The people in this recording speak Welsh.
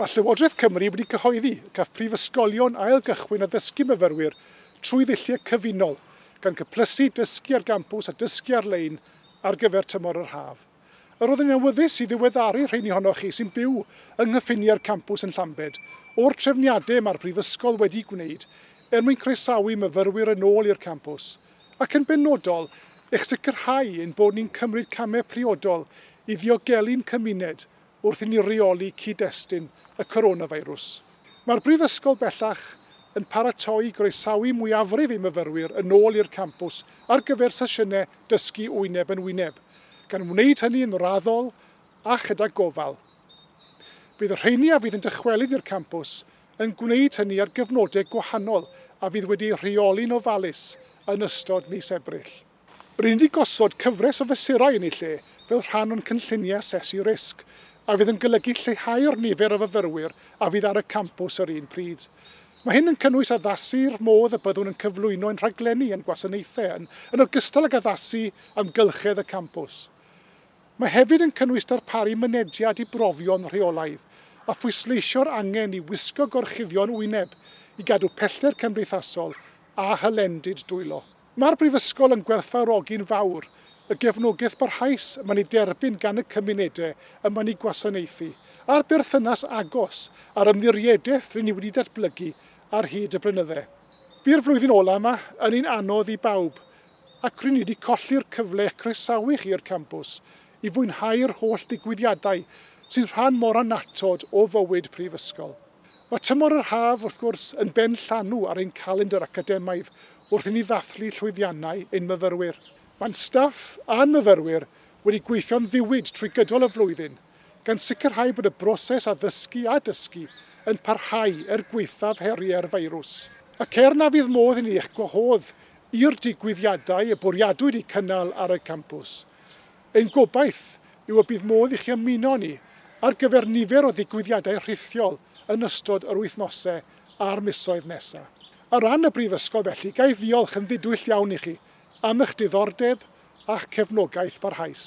Mae Llywodraeth Cymru wedi cyhoeddi y caiff prifysgolion ail-gychwyn addysgu myfyrwyr trwy ddulliau cyfunol, gan gyplysu dysgu ar gampws a dysgu ar-lein ar gyfer tymor yr haf. Yr oeddwn i'n awyddus i ddiweddaru rheini ohonoch chi sy'n byw yng nghyffiniau'r campws yn Llambed o'r trefniadau mae'r Brifysgol wedi'u gwneud er mwyn croesawu myfyrwyr yn ôl i'r campws, ac yn benodol, eich sicrhau ein bod ni'n cymryd camau priodol i ddiogelu'n cymuned wrth i ni reoli cyd-destun y coronafeirws. Mae'r Brifysgol bellach yn paratoi i groesawu mwyafrif ei myfyrwyr yn ôl i'r campws ar gyfer sesiynau dysgu wyneb yn wyneb, gan wneud hynny yn raddol a chyda gofal. Bydd y rheini a fydd yn dychwelyd i'r campws yn gwneud hynny ar gyfnodau gwahanol a fydd wedi eu rheoli'n ofalus yn ystod mis Ebrill. Ry'n ni wedi gosod cyfres o fesurau yn eu lle fel rhan o'n cynlluniau asesu risg, a fydd yn golygu lleihau'r nifer o fyfyrwyr a fydd ar y campws yr un pryd. Mae hyn yn cynnwys addasu'r modd y byddwn yn cyflwyno ein rhaglenni a'n gwasanaethau, yn yn ogystal ag addasu amgylchedd y campws. Mae hefyd yn cynnwys darparu mynediad i brofion rheolaidd, a phwysleisio'r angen i wisgo gorchuddion wyneb i gadw pellter cymdeithasol a hylendid dwylo. Mae'r Brifysgol yn gwerthfawrogi'n fawr y gefnogaeth barhaus y mae'n ei derbyn gan y cymunedau y mae'n eu gwasanaethu, a'r berthynas agos a'r ymddiriedaeth ry'n ni wedi datblygu ar hyd y blynydde. Bu'r flwyddyn ola' yma yn un anodd i bawb, ac ry'n ni wedi colli'r cyfle i'ch croesawu chi i'r campws i fwynhau'r holl ddigwyddiadau sy'n rhan mor annatod o fywyd prifysgol. Mae tymor yr haf, wrth gwrs, yn ben llanw ar ein calendr academaidd wrth i ni ddathlu llwyddiannau ein myfyrwyr. Mae'n staff a'n myfyrwyr wedi gweithio'n ddiwyd trwy gydol y flwyddyn, gan sicrhau bod y broses addysgu a dysgu yn parhau er gwaethaf heriau'r feirws. Ac er na fydd modd i ni eich gwahodd i'r digwyddiadau y bwriadwyd eu cynnal ar y campws, Ein gobaith yw y bydd modd i chi ymuno â ni ar gyfer nifer o ddigwyddiadau rhithiol yn ystod yr wythnosau a'r misoedd nesaf. Ar ran y Brifysgol felly, ga i ddiolch yn ddidwyll iawn i chi am eich diddordeb a'ch cefnogaeth barhaus.